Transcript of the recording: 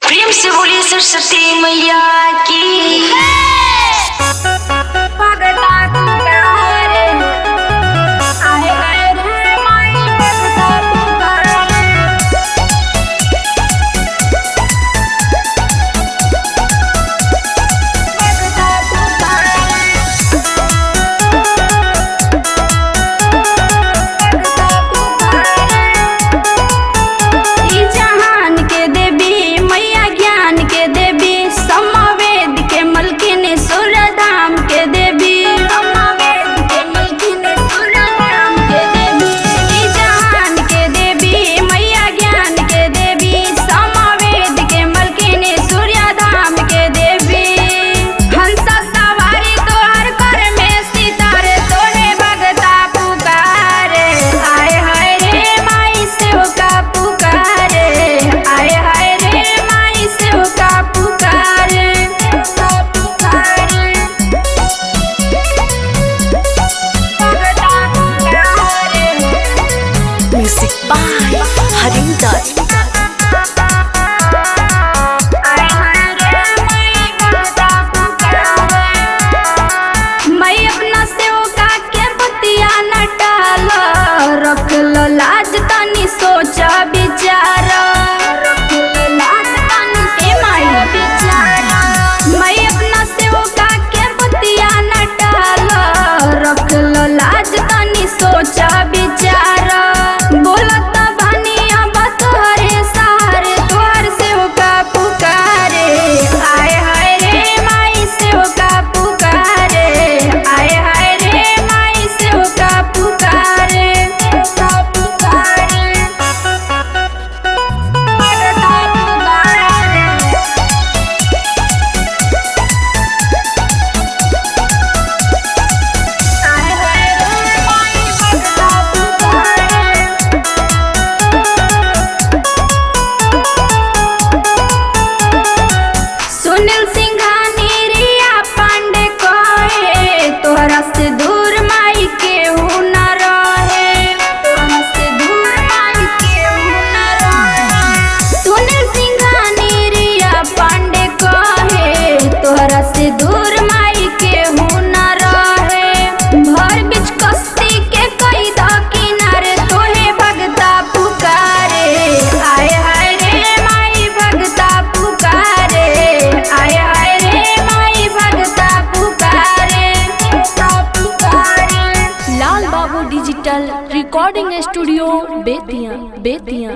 प्रेम से बोलिए सरस्वती मैया की। ई जहान के देवी मैया, ज्ञान के देवी, समवेद के मलकिन, सुरधाम के देवी, समवेद के मलकिन, सुरधाम के देवी। ई जहान के देवी मैया, ज्ञान के देवी, समवेद के मलकिन, सूर्यधाम के देवी। हंस सवारी तोहर कर में सितारे, तोरे भगता पुकारे। आए हाय रे माई सेवका पुकारे, आए हाय रे माई सेवका पुकारे, पुकारे भगता पुकारे। Music by Harinder. आए हाय रे माई भगता पुकारे। मैं अपना सेवका के बतिया न टाल, रख लो लाज तनी सोच विचार, रख लो लाज तनी ए माई विचार। मैं अपना सेवका के बतिया न टाल, रख लो लाज तनी सोच विचार। बोलत बानी अब तोहरे सहारे, तोहर सेवका पुकारे। आए हाय रे माई सेवका पुकारे, आए हाय रे माई सेवका पुकारे, पुकारे भगता पुकारे। आए हाय रे माई भगता पुकारे। सुनील सिंघानी रिया पांडे कहे, तोहरा से दूर माई के न रहे, तोहरा से दूर माई के न रहे। सुनील सिंघानी रिया पांडे कहे, तोहरा से दूर माई के न रहे। भर बिच कश्ती के कई द किनारे, तोहे भगता पुकारे। आए हाय रे माई भगता पुकारे, आए हाय रे माई भगता पुकारे, पुकारे। Lal Babu digital recording studio, Bettiah, Bettiah.